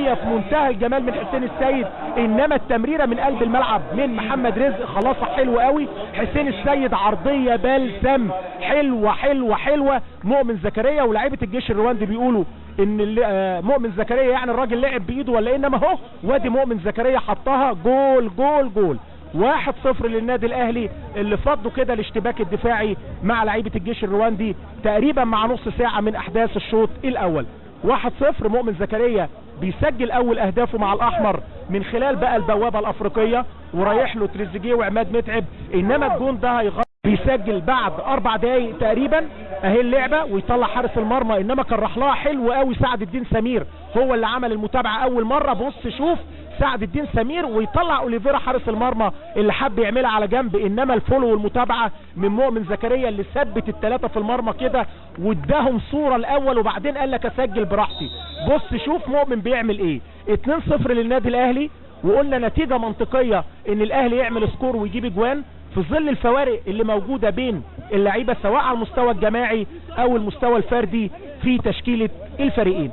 عرضية في منتهى الجمال من حسين السيد، انما التمريره من قلب الملعب من محمد رزق خلاصه حلوة قوي. حسين السيد عرضية بلسم حلوة حلوة حلوة. مؤمن زكريا ولاعيبه الجيش الرواندي بيقولوا ان مؤمن زكريا يعني الراجل لعب بايده ولا انما اهو، وادي مؤمن زكريا حطها جول جول جول. 1-0 للنادي الاهلي اللي فضوا كده الاشتباك الدفاعي مع لعيبة الجيش الرواندي تقريبا مع نص ساعة من احداث الشوط الاول. 1-0 مؤمن زكريا بيسجل اول اهدافه مع الاحمر من خلال بقى البوابة الافريقية، ورايح له تريزيجيه وعماد متعب، انما الجون ده هيغير. بيسجل بعد 4 دقايق تقريبا اهي اللعبة، ويطلع حارس المرمى، انما كان راح لها حلو قوي سعد الدين سمير، هو اللي عمل المتابعة اول مرة. بص شوف سعد الدين سمير ويطلع اوليفيرا حارس المرمى اللي حب يعملها على جنب، انما ال follow والمتابعة من مؤمن زكريا اللي ثبت الثلاثة في المرمى كده واداهم صوره الاول وبعدين قال لك اسجل براحتي. بص شوف مؤمن بيعمل ايه. 2-0 للنادي الاهلي، وقلنا نتيجة منطقية ان الاهلي يعمل score ويجيب اجوان في ظل الفوارق اللي موجودة بين اللعيبة سواء على المستوى الجماعي او المستوى الفردي في تشكيله الفريقين.